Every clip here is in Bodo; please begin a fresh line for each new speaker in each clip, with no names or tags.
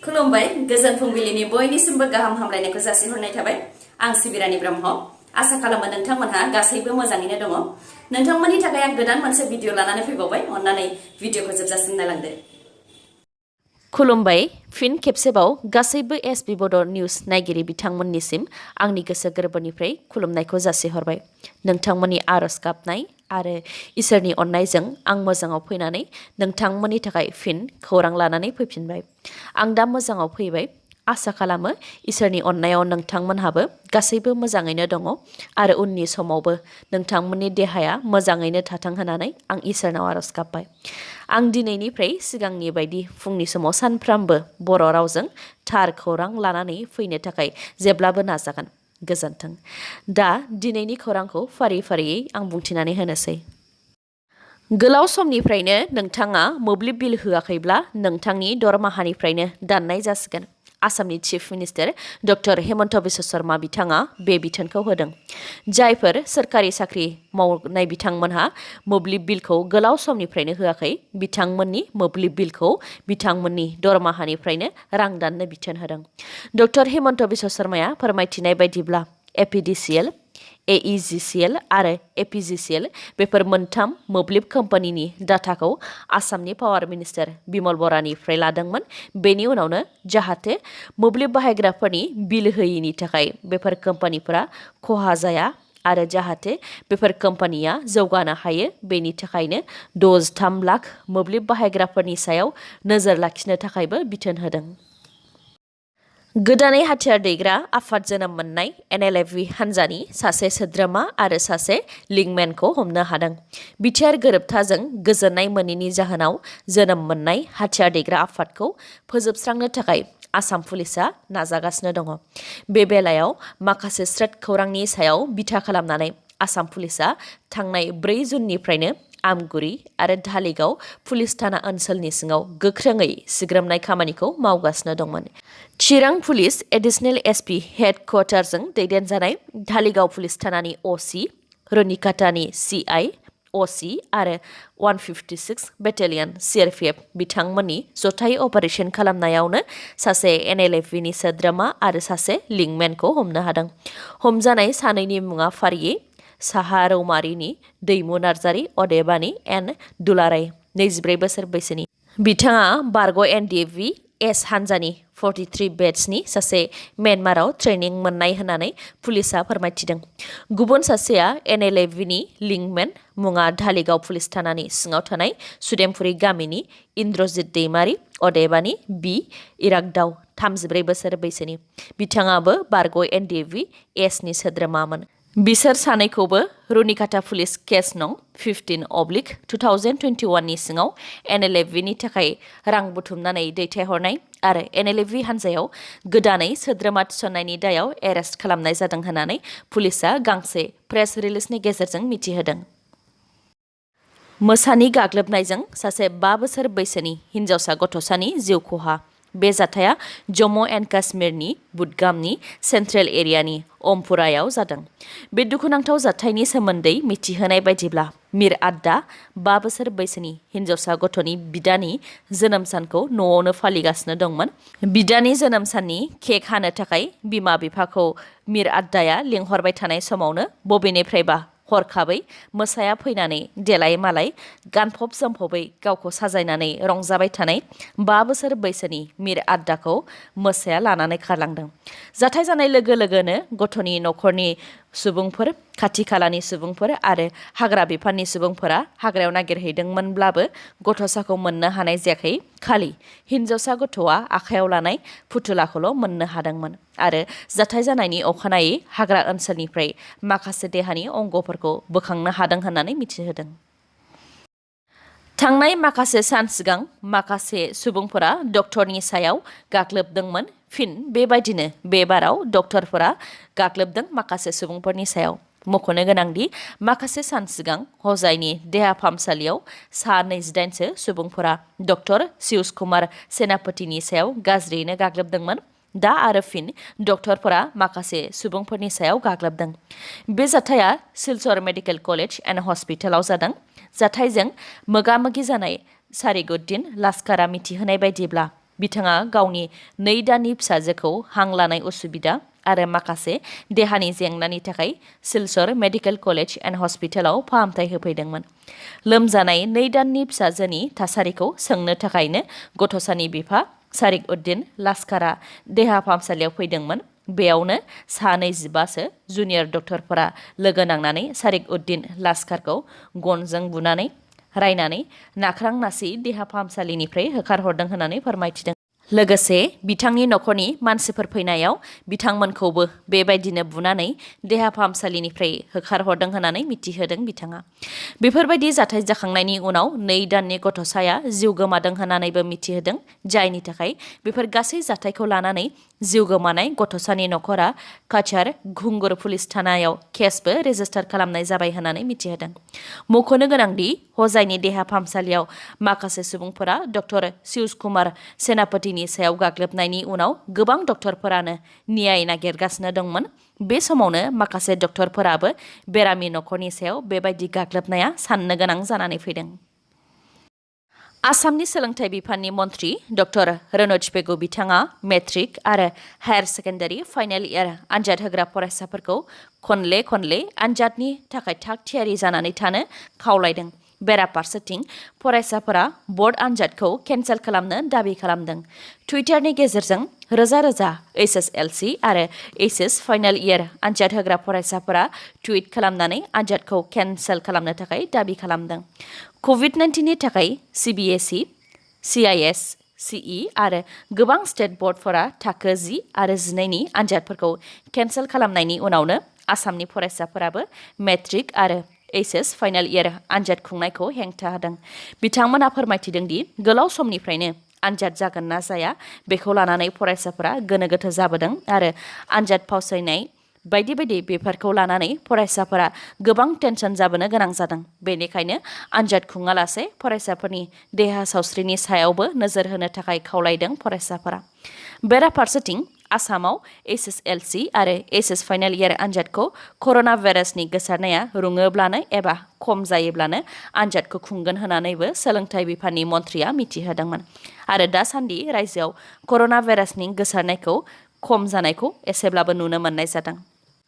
खुलुमबाय गोजोन फुंबिलिनि बयनिसिमबो गाहाम हामलायनायखौ जासिहरनाय थाबाय आं सिबिरानि ब्रह्म आसा खालामो नोंथांमोनहा गासैबो मोजाङैनो दङ नोंथांमोननि थाखाय आं गोदान मोनसे भिडिअ लानानै फैबावबाय अन्नानै भिडिअखौ जोबजासिम नायलांदो खुलुमबाय फिन खेबसेबाव गासैबो एसबी बड' निउज नायगिरि बिथांमोननिसिम आंनि गोसो गोरबोनिफ्राय खुलुमनायखौ जासिहरबाय नोंथांमोननि आरज गाबनाय आरो इसोरनि अननायजों आं मोजाङाव फैनानै नोंथांमोननि थाखाय फिन खौरां लानानै फैफिनबाय आं दा मोजाङाव फैबाय आसा खालामो इसोरनि अननायाव नोंथांमोनहाबो गासैबो मोजाङैनो दङ आरो उननि समावबो नोंथांमोननि देहाया मोजाङैनो थाथों होननानै आं इसोरनाव आरज गाबबाय आं दिनैनिफ्राय सिगांनि बायदि फुंनि समाव सानफ्रामबो बर' रावजों थार खौरां लानानै फैनो थाखाय जेब्लाबो नाजागोन गोजोन्थों दा दिनैनि खौरांखौ फारि फारियै आं बुंथिनानै होनोसै गोलाव समनिफ्रायनो नोंथाङा मोब्लिब बिल होआखैब्ला नोंथांनि दरमाहानिफ्रायनो दाननाय जासिगोन आसामनि chief minister doctor Hemant Biswa Sharma बिथाङा बे बिथोनखौ होदों जायफोर सोरखारि साख्रि मावनाय बिथांमोनहा मोब्लिब बिलखौ गोलाव समनिफ्रायनो होआखै बिथांमोननि मोब्लिब बिलखौ बिथांमोननि दरमाहानिफ्रायनो रां दाननो बिथोन होदों डक्टर हेमन्त बिश्व शर्माया फोरमायथिनाय बायदिब्ला एपिडिसिएल एइजिसिएल आरो एपिजिसिएल बेफोर मोनथाम मोब्लिब कम्पानिनि डाटाखौ आसामनि पावार मिनिस्टार बिमल बरानिफ्राय लादोंमोन बेनि उनावनो जाहाथे मोब्लिब बाहायग्राफोरनि बिल होयैनि थाखाय बेफोर कम्पानिफोरा खहा जाया आरो जाहाथे बेफोर कम्पानिया जौगानो हायो बेनि थाखायनो 63 लाख मोब्लिब बाहायग्राफोरनि सायाव नोजोर लाखिनो थाखायबो बिथोन होदों गोदानै हाथियार दैग्रा आफाद जोनोम मोननाय एनएलएफबि हान्जानि सासे सोद्रोमा आरो सासे लिंकमेनखौ हमनो हादों बिटिआर गोरोबथाजों गोजोननाय मोनैनि जाहोनाव जोनोम मोननाय हाथियार दैग्रा आफादखौ फोजोबस्रांनो थाखाय आसाम पुलिसा नाजागासिनो दङ बे बेलायाव माखासे स्रोत खौरांनि सायाव बिथा खालामनानै आसाम पुलिसा थांनाय 4 जुननिफ्रायनो आमगुरि आरो धालिगाव पुलिस थाना ओनसोलनि सिङाव गोख्रोङै सिग्रोमनाय खामानिखौ मावगासिनो दंमोन चिरां पुलिस एडिशनेल एसपि हेडक्वार्टारजों दैदेनजानाय धालिगाव पुलिस थानानि असि रनिकाटानि सिआइ असि आरो 156 बेटेलियन सिआरपिएफ बिथांमोननि जथाय अपारेशन खालामनायावनो सासे एनएलएफबिनि सोद्रोमा आरो सासे लिंकमेनखौ हमनो हादों हमजानाय सानैनि मुङा फारियै साहा रौमारिनि दैमु नार्जारि अदेबानि एन दुलाराय 24 बोसोर बैसोनि बिथाङा बारग' एनडिएफबि एस हान्जानि 43 बेट्सनि सासे म्यानमाराव ट्रेनिं मोननाय होननानै पुलिसा फोरमायथिदों गुबुन सासेया एनएलएफबिनि लिंकमेन मुङा धालिगाव पुलिस थानानि सिङाव थानाय सुदेमपुरि गामिनि इन्द्रजित दैमारि अदेबानि बि इरागदाव 34 बोसोर बैसोनि बिथाङाबो बारग' एनडिएफबि एसनि सोद्रोमामोन बिसोर सानैखौबो रुनिकाटा पुलिस केस नं 15/2021 नि सिङाव एनएलएफबिनि थाखाय रां बुथुमनानै दैथायहरनाय आरो एनएलएफबि हान्जायाव गोदानै सोद्रोमा थिसननायनि दायाव एरेस्ट खालामनाय जादों होननानै पुलिसा गांसे प्रेस रिलिजनि गेजेरजों मिथिहोदों मोसानि गाग्लोबनायजों सासे 5 बोसोर बैसोनि हिन्जावसा गथ'सानि जिउ खहा बे जाथाया जम्मु एन्ड काश्मीरनि बुदगामनि सेन्ट्रेल एरियानि अमपुरायाव जादों बे दुखुनांथाव जाथायनि सोमोन्दै मिथिहोनाय बायदिब्ला मिर आद्दा 5 बोसोर बैसोनि हिन्जावसा गथ'नि बिदानि जोनोम सानखौ न'आवनो फालिगासिनो दंमोन बिदानि जोनोम साननि केक हानो थाखाय बिमा बिफाखौ मिर आद्दाया लिंहरबाय थानाय समावनो बबेनिफ्रायबा हरखाबै मोसाया फैनानै देलाय मालाय गानफब जोमफबै गावखौ साजायनानै रंजाबाय थानाय 5 बोसोर बैसोनि मिर आद्दाखौ मोसाया लानानै खारलांदों जाथाय जानाय लोगो लोगोनो गथ'नि न'खरनि सुबुंफोर खाथि खालानि सुबुंफोर आरो हाग्रा बिफाननि सुबुंफोरा हाग्रायाव नागिरहैदोंमोनब्लाबो गथ'साखौ मोननो हानाय जायाखै खालि हिन्जावसा गथ'आ आखायाव लानाय फुथुलाखौल' मोननो हादोंमोन आरो जाथाय जानायनि अखानायै हाग्रा ओनसोलनिफ्राय माखासे देहानि अंगफोरखौ बोखांनो हादों होननानै मिथिहोदों थांनाय माखासे सान सिगां माखासे सुबुंफोरा डक्टरनि सायाव गाग्लोबदोंमोन फिन बेबायदिनो बे बाराव डक्टरफोरा गाग्लोबदों माखासे सुबुंफोरनि सायाव मख'नो गोनांदि माखासे सान सिगां हजाइनि देहा फाहामसालियाव सा 28सो सुबुंफोरा डक्टर सियुष कुमार सेनापतिनि सायाव गाज्रियैनो गाग्लोबदोंमोन दा आरो फिन डक्टरफोरा माखासे सुबुंफोरनि सायाव गाग्लोबदों बे जाथाया सिलचर मेडिकेल कलेज एन्ड हस्पिटालाव जादों जाथायजों मोगा-मोगि जानाय सारिगुद्दिन लास्कारा मिथिहोनाय बायदिब्ला बिथाङा गावनि 2 दाननि फिसाजोखौ हां लानाय उसुबिदा आरो माखासे देहानि जेंनानि थाखाय सिलचर मेडिकेल कलेज एन्ड हस्पिटालाव फाहामथाय होफैदोंमोन। लोमजानाय 2 दाननि फिसाजोनि थासारिखौ सोंनो थाखायनो गथ'सानि बिफा सारिक उद्दिन लास्कारा देहा फाहामसालियाव फैदोंमोन। बेयावनो सा 25सो जुनियर डक्टरफोरा लोगो नांनानै सारिक उद्दिन लास्कारखौ गनजों बुनानै रायनानै नाख्रां नासि देहा फाहामसालिनिफ्राय होखारहरदों होननानै फोरमायथिदों। लोगोसे बिथांनि नखरनि मानसिफोर फैनायाव बिथांमोनखौबो बेबायदिनो बुनानै देहा फाहामसालिनिफ्राय होखारहरदों होननानै मिथिहोदों बिथाङा। बेफोरबायदि जाथाय जाखांनायनि उनाव 2 दाननि गथ'साया जिउ गोमादों होननानैबो मिथिहोदों, जायनि थाखाय बेफोर गासै जाथायखौ लानानै जिउ गोमानाय गथ'सानि नखरा काछार घुंगर पुलिस थानायाव केसबो रेजिस्टार खालामनाय जाबाय होननानै मिथिहोदों। मख'नो गोनांदि हजाइनि देहा फाहामसालियाव माखासे सुबुंफोरा डक्टर शिव कुमार सेनापतिनि सायाव गाग्लोबनायनि उनाव गोबां डक्टरफोरानो न्याय नागिरगासिनो दंमोन। बे समावनो माखासे डक्टरफोराबो बेरामि नखरनि सायाव बेबायदि गाग्लोबनाया साननो गोनां जानानै फैदों। आसामनि सोलोंथाइ बिफाननि मन्थ्रि डक्टर रनज पेगु बिथाङा मेट्रिक आरो हायार सेकेन्डारि फाइनाल इयार आनजाद होग्रा फरायसाफोरखौ खनले आनजादनि थाखाय थाग थियारि जानानै थानो खावलायदों। बेराफारसेथिं फरायसाफोरा बर्ड आनजादखौ केन्सेल खालामनो दाबि खालामदों। टुइटारनि गेजेरजों रोजा HSLC आरो HS फाइनाल इयार आनजाद होग्रा फरायसाफोरा टुइट खालामनानै आनजादखौ केन्सेल खालामनो थाखाय दाबि खालामदों। COVID-19नि थाखाय CBSE, CIS, CE आरो गोबां स्टेट बर्डफोरा थाखो 10 आरो 12नि आनजादफोरखौ केन्सेल खालामनायनि उनावनो आसामनि फरायसाफोराबो मेट्रिक आरो HS फाइनाल इयार आनजाद खुंनायखौ हेंथा होदों। बिथांमोना फोरमायथिदों दि गोलाव समनिफ्रायनो आनजाद जागोन ना जाया बेखौ लानानै फरायसाफोरा गोनो गोथो जाबोदों आरो आनजाद फावसायनाय बायदि बेफोरखौ लानानै फरायसाफोरा गोबां टेनसन जाबोनो गोनां जादों। बेनिखायनो आनजाद खुङालासे फरायसाफोरनि देहा सावस्रिनि सायावबो नोजोर होनो थाखाय खावलायदों फरायसाफोरा। बेराफारसेथिं आसामाव HSLC आरो HS फाइनाल इयार आनजादखौ कर'ना भाइरासनि गोसारनाया रुङोब्लानो एबा खम जायोब्लानो आनजादखौ खुंगोन होननानैबो सोलोंथाइ बिफाननि मन्थ्रिया मिथिहोदोंमोन। आरो दासान्दि रायजोआव कर'ना भाइरासनि गोसारनायखौ खम जानायखौ एसेब्लाबो नुनो मोननाय जादों।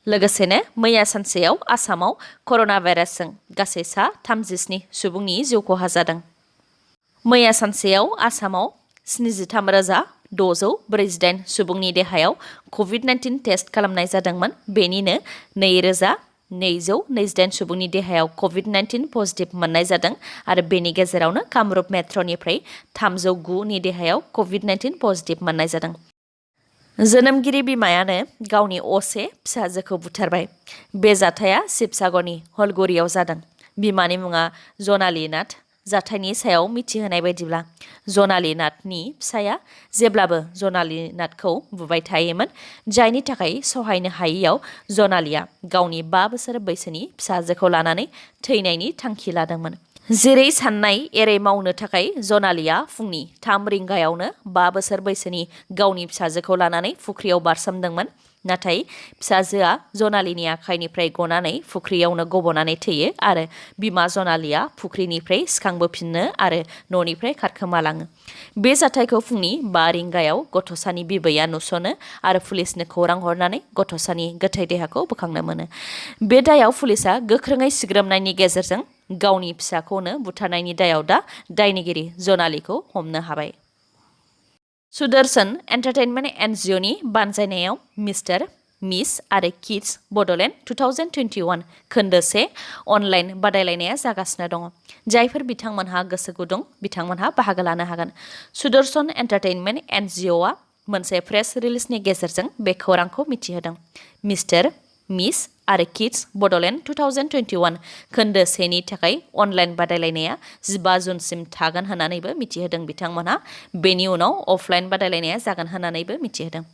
लोगोसेनो मैया सानसेयाव आसामाव कर'ना भाइरासजों गासै सा 37 सुबुंनि जिउ खहा जादों। मैया सानसेयाव आसामाव 73,648 सुबुंनि देहायाव COVID-19 टेस्ट खालामनाय जादोंमोन। बेनिनो 2,228 सुबुंनि देहायाव COVID-19 पजिटिभ मोननाय जादों आरो बेनि गेजेरावनो कामरुप मेट्र'निफ्राय 309नि देहायाव COVID-19 पजिटिभ मोननाय जादों। जोनोमगिरि बिमायानो गावनि असे फिसाजोखौ बुथारबाय। बे जाथाया शिबसागरनि हलगुरियाव जादों। बिमानि मुङा जनाली नाथ। जाथायनि सायाव मिथिहोनाय बायदिब्ला जनाली नाथनि फिसाया जेब्लाबो जनाली नाथखौ बुबाय थायोमोन, जायनि थाखाय सहायनो हायैयाव जनालीया गावनि 5 बोसोर बैसोनि फिसाजोखौ लानानै थैनायनि थांखि लादोंमोन। जेरै साननाय एरै मावनो थाखाय जनालीया फुंनि 3 रिंगायावनो 5 बोसोर बैसोनि गावनि फिसाजोखौ लानानै फुख्रियाव बारसोमदोंमोन। नाथाय फिसाजोआ जनालीनि आखाइनिफ्राय गनानै फुख्रियावनो गबनानै थैयो आरो बिमा जनालीया फुख्रिनिफ्राय सिखांबोफिनो आरो न'निफ्राय खारखोमालाङो। बे जाथायखौ फुंनि 5 रिंगायाव गथ'सानि बिबैया नुसनो आरो पुलिसनो खौरां हरनानै गथ'सानि गोथै देहाखौ बोखांनो मोनो। बे दायाव पुलिसआ गोख्रोङै सिग्रोमनायनि गेजेरजों गावनि फिसाखौनो बुथारनायनि दायाव दा दायनिगिरि जनालीखौ हमनो हाबाय। सुदर्शन एन्टारटेनमेन्ट NGOनि बानजायनायाव मिस्टार, मिस आरो किड्स बड'लेण्ड 2021 खोन्दो 1 अनलाइन बादायलायनाया जागासिनो दङ। जायफोर बिथांमोनहा गोसो गुदुं बिथांमोनहा बाहागो लानो हागोन। सुदर्शन एन्टारटेनमेन्ट NGOआ मोनसे प्रेस रिलिजनि गेजेरजों बे खौरांखौ मिथिहोदों। मिस्टार, मिस आरो किड्स बड'लेण्ड 2021 खोन्दो 1नि थाखाय अनलाइन बादायलायनाया 15 जुनसिम थागोन होननानैबो मिथिहोदों बिथांमोनहा। बेनि उनाव अफलाइन बादायलायनाया जागोन होननानैबो मिथिहोदों।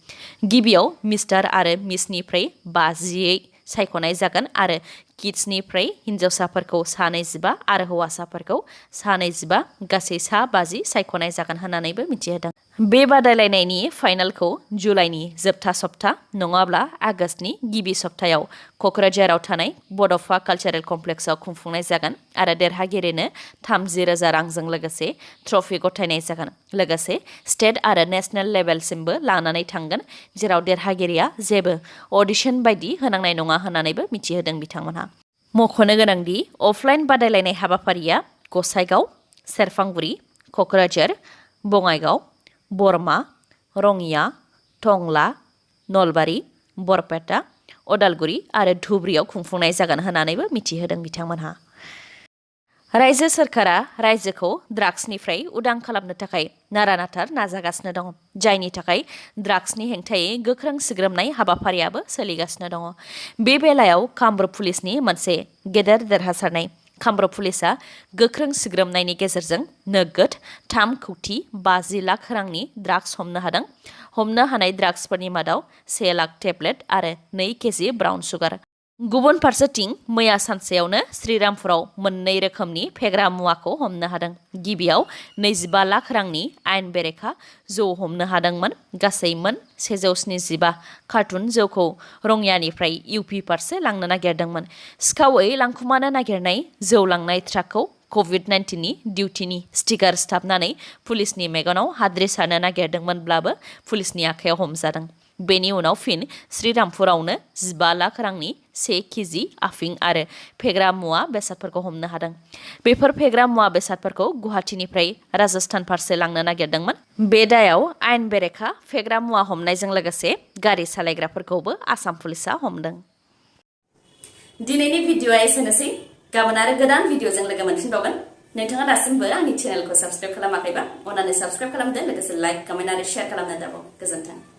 गिबियाव मिस्टार आरो मिसनिफ्राय 50 सायख'नाय जागोन आरो किड्सनिफ्राय हिन्जावसाफोरखौ 25 आरो हौवासाफोरखौ 25 गासै 50 सायख'नाय जागोन होननानैबो मिथिहोदों। बे बादायलायनायनि फाइनालखौ जुलाइनि जोबथा सप्ता नङाब्ला आगस्तनि गिबि सप्तायाव क'क्राझाराव थानाय बड'फा कालचारेल कमप्लेक्सआव खुंफुंनाय जागोन आरो देरहागिरिनो 30,000 रांजों लोगोसे ट्रफि गथायनाय जागोन। लोगोसे स्टेट आरो नेशनेल लेभेलसिमबो लानानै थांगोन, जेराव देरहागिरिया जेबो अडिशन बायदि होनांनाय नङा होननानैबो मिथिहोदों बिथांमोनहा। मख'नो गोनांदि अफलाइन बादायलायनाय हाबाफारिया गसाइगाव, सेरफांगुरि, क'क्राझार, बङाइगाव, बरमा, रङिया, टंला, नलबारि, बरपेटा, अदालगुरि आरो धुबुरीआव खुंफुंनाय जागोन होननानैबो मिथिहोदों बिथांमोनहा। रायजो सोरखारा रायजोखौ ड्राग्सनिफ्राय उदां खालामनो थाखाय नारा-नाथार नाजागासिनो दङ, जायनि थाखाय ड्राग्सनि हेंथायै गोख्रों सिग्रोमनाय हाबाफारियाबो सोलिगासिनो दङ। बे बेलायाव कामरुप पुलिसनि मोनसे गेदेर देरहासारनाय। कामरुप पुलिसआ गोख्रों सिग्रोमनायनि गेजेरजों नोगोद 3,50,00,000 रांनि ड्राग्स हमनो हादों। हमनो हानाय ड्राग्सफोरनि मादाव 1 लाख टेब्लेट आरो 2 केजि ब्राउन सुगार। गुबुन फारसेथिं मैया सानसेयावनो श्रीरामपुराव मोननै रोखोमनि फेग्रा मुवाखौ हमनो हादों। गिबियाव 25 लाख रांनि आयेन बेरेखा जौ हमनो हादोंमोन। गासै मोन 175 कार्टुन जौखौ रङियानिफ्राय इउपि फारसे लांनो नागिरदोंमोन। सिखावै लांखुमानो नागिरनाय जौ लांनाय ट्राकखौ कभिड-19नि डिउटिनि स्टिकार सिथाबनानै पुलिसनि मेगनाव हाद्रि सारनो नागिरदोंमोनब्लाबो पुलिसनि आखायाव हमजादों। बेनि उनाव फिन श्रीरामपुरावनो 15 लाख रांनि 1 केजि आफिं आरो फेग्रा मुवा बेसादफोरखौ हमनो हादों। बेफोर फेग्रा मुवा बेसादफोरखौ गुवाहाटीनिफ्राय राजस्थान फारसे लांनो नागिरदोंमोन। बे दायाव आयेन बेरेखा फेग्रा मुवा हमनायजों लोगोसे गारि सालायग्राफोरखौबो आसाम पुलिसआ हमदों। दिनैनि भिडिअ'आ एसेनोसै। गाबोन आरो गोदान भिडिअ'जों लोगो मोनफिनबावगोन। नोंथाङा दासिमबो आंनि चेनेलखौ साबस्क्राइब खालामाखैबा अन्नानै साबस्क्राइब खालामदो, लोगोसे लाइक, कमेन्ट आरो शेयार खालामनो दाबाव। गोजोन्थों।